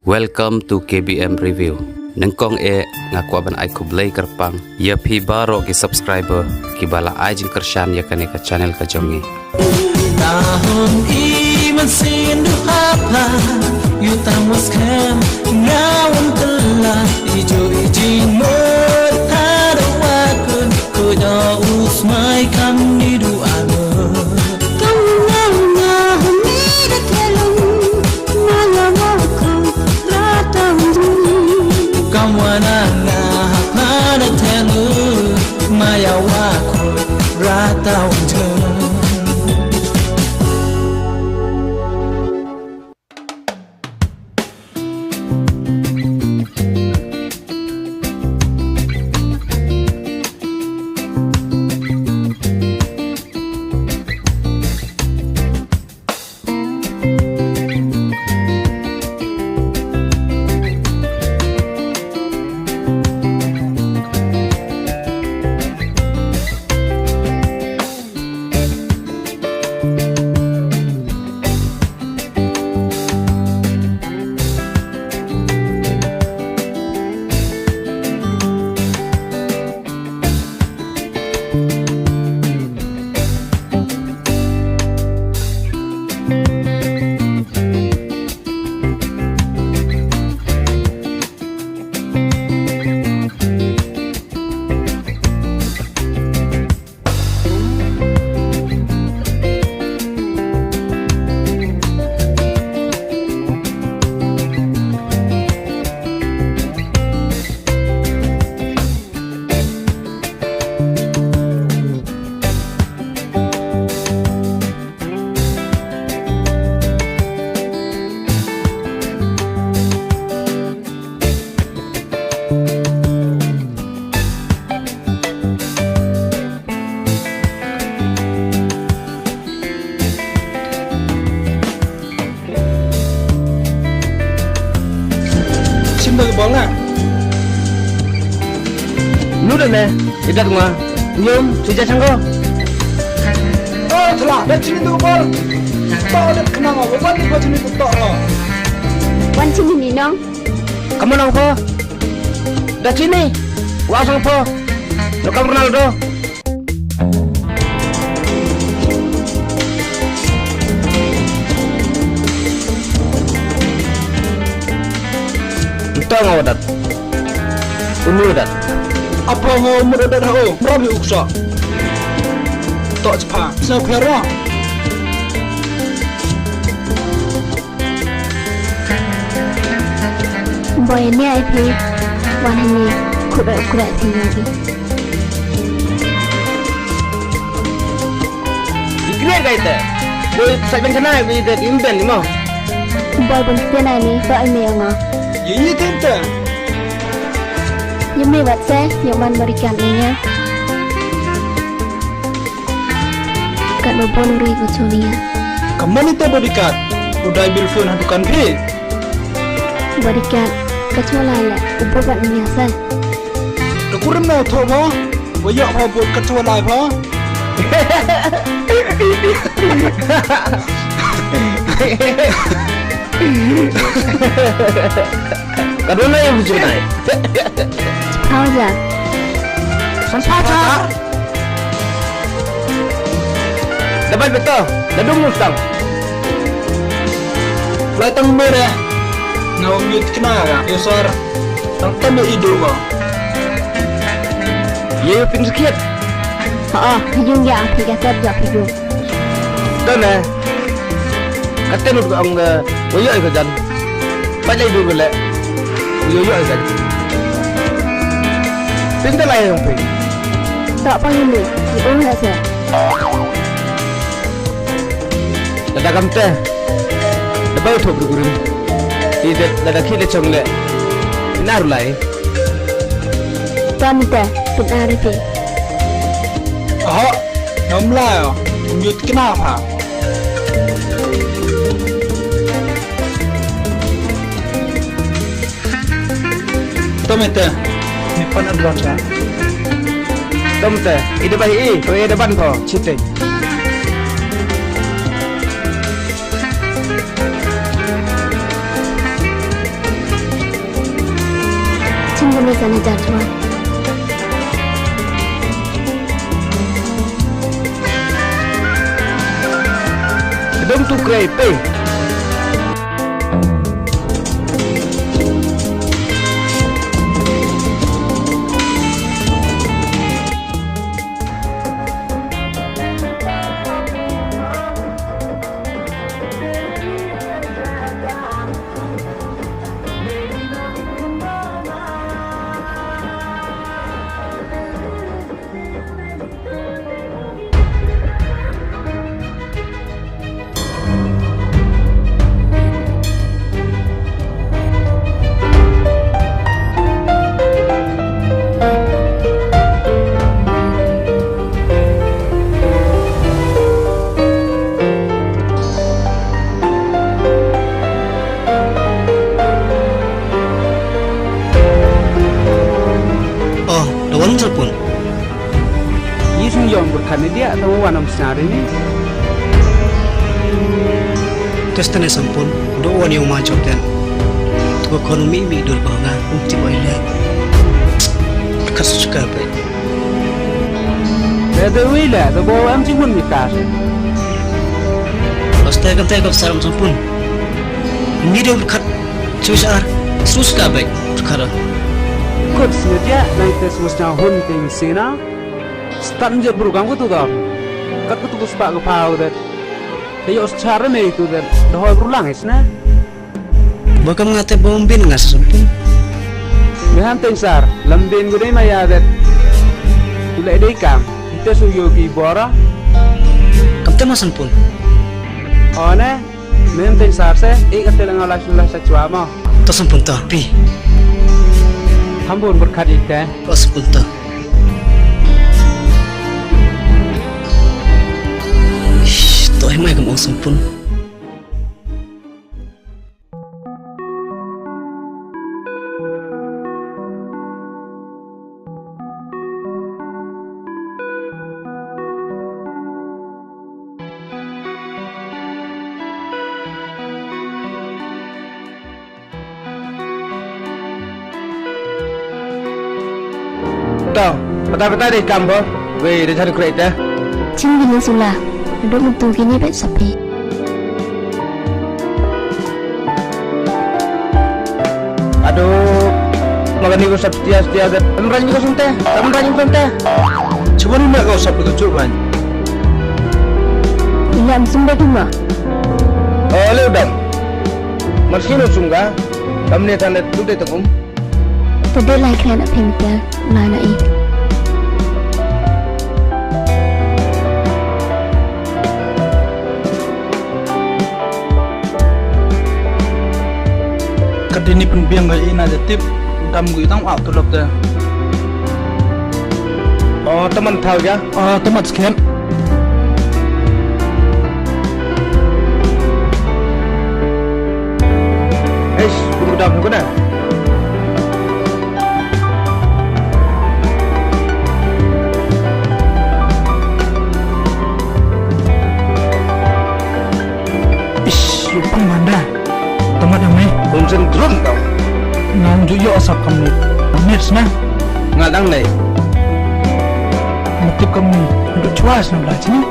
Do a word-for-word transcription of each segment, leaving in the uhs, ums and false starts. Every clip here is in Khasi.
Welcome to K B M Review. Nyngkong eh nga kwah ban ai khublei kyrpang ïa phi baroh ki subscriber kiba la ai jingkyrshan ïa kane ka channel ka jong ngi. Tahun i mynsiem du hapa, yu tang wa skhem, nga wan kylla, i ju i jingmut, ha da wa kun, ko da u smai kam ni du anu. Kam nga nga hmi da kelung, ma la wa kun, ra tang jung. Kam wa na nga hapa da kelung, ma ya wa kun, ra tang jung. Shim da ka bol nga. Mut ne, idat nga. Nyum, sija changko. Oh, thla, da chini tu ka bol. To da khnang, wan ni ko chini tu to. Wan chini ni nong. Kamu nang pho? Da chini. Wa sang pho. Lo kam Ronaldo. Nta nga wadat. Unu wadat. Apa nga umur wadat ho? Merabi uksa. Tok cepat. Siapa ro? Boy, ne ai phi wan hangne, khut oi u khreh phi ïa ki. Ki khreh kai te. Boy, sa ben kana, boy, te im ben ni mo. Boy, bon te na ni, to ai me nga. Ye ye te te. Ye me wat se, ye man barikan ni ya. Kat ba bun ri ko chunia. Ka mani te bodyguard, u dai bil phone ha dukan phi. Bodyguard, ka chua lai le, u bodyguard ni ya sa. Ka kurim na u tho mo, wa yok pha bot ka chua lai pha. Ka don na ya bujur nai. Pausa. San pausa. Dapat betul, da dum mustang. Lai tang mere. Nga wan mute kena ka, yo sar. Tang tam ya idu ko. Ye yo pin sakit. Ha ah, yung ya, tiga set ya idu. Done. Kate nut ko ang, eh, wayo ay ko jan. Pajai du ko le. Wayo yo ay ko jan. Pinta lai yang pin. Tak pang ini. Ito na sa. Dada kamte. Dabai thok du kurim. Ti de dada khile chong le. Nar lai. Kamte. Pinar pi. Aha. Namla. Nyut kenapa? Tom ite, ni pan advance ha. Tom te, ida bah i, to ida ban ko, chiteng. Sana jatuan. Kedong tu krei pe. Oh, da wan Sanpun. Yi sung yong berkat ni dia, tahu wan am senari ni. Testa ne Sanpun, do wan yong ma jok den. Tu ko mi mi dur ba nga, um ti bai le. Berkat suka bai. Te te wi le, te bo em chi mun mi ka se. Bas te kam te kam saram Sanpun. Mi de berkat, chu sar, sus ka bek, berkat. Kot sne dia, nai te sus nya hun ting sina. Stan je bru kam ko tu dam. Kat ko tu spa ko pau det. Te yo sar me tu det. Dohoi bru lang isne. Ba kam nga te ba um bin nga Sanpun. Me han teng sar, lam bin gu dei ma ya det. Tu le dei kam, ite su yo ki bora. Kam te ma Sanpun. O ne, me han teng sar se, e ka te le nga la su la sa chwa ma. To Sanpun to, pi. Hambun berkat ite. To Sanpun to. Ish, to ai mai kam ong Sanpun. To, pata pata dei kam bo. Wei, dei chan krei te. Chin bin sula. Ado mutu kini bet sapi. Ado, makan ni ko sap setia setia de. Amran ni ko sunte, amran ni ko sunte. Cuba ni nak kau sap ko cuba. Iya, am sumbe kuma. Oh, le udang. Marsi no sungga. Kam ne than de tu de tengum. Tade lai kren a ping te, lai na i. Ka dei ni pynbiang ka i na ja tip, dam gu i tang au tu lop te. Oh, teman thaw ja? Oh, teman sken. Eish, kum dam ko na. Ish, yu pang manda. Tamat yang ni. Kum sen drone tau. Nang ju yo asap kam ni. Nit sna. Nga dang nei. Matip kam ni. Duk chwa sna bla chini.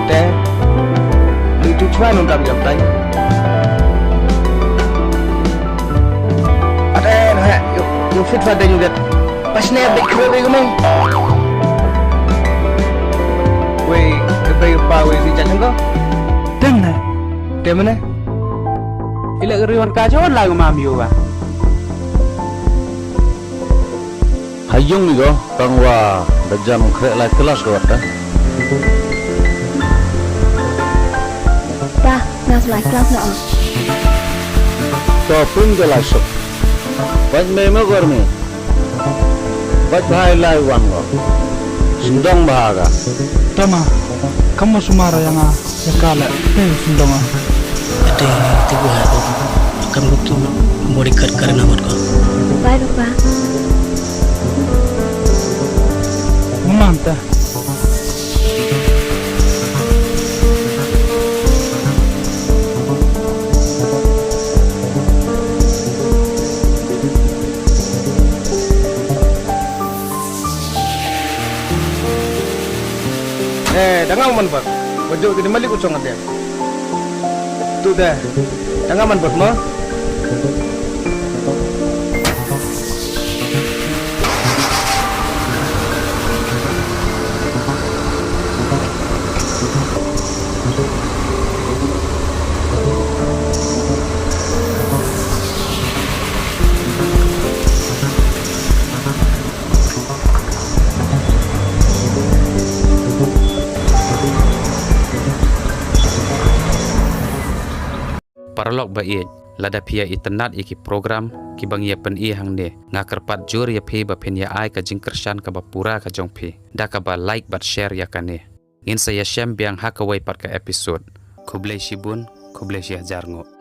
Te. Duk chwa nang dam jam tai. Ate, na, yo, yo fit fa de yuget. Pas ne bek kro de yumet. Wei, ke pe pa wei si chat ko. Tem ne. Tem ne. Ile ke riwan ka jon la ngam yu ba. Ha yung ni ko, tang wa da jam khreh lai kelas ko wat ta. Bah, nas lai kelas na. To pun ke lai sok. Bad me me gormi. Bad bhai lai wan ko. Sindong bha ka. Tama, kamu sumara yang a, ya kala, te sindong a. Ate, te gua tu. Kam tu body cut karena wat ko. Bye, Papa. Mamanta. Tanga man bot. Wajo tu di malik uchong ade. Tu de. Tanga man bot mo. Paralok ba ïeit, lada phi ïa itynnad ïa ki program kiba ngi ïa pyni hangne, nga kyrpad jur ïa phi ba phin ïa ai ka jingkyrshan kaba pura ka jong phi da kaba like bad share ïa kane. Ngin sa ïashem biang ha kawei pat ka episode. Khublei shibun, khublei shihajar nguh.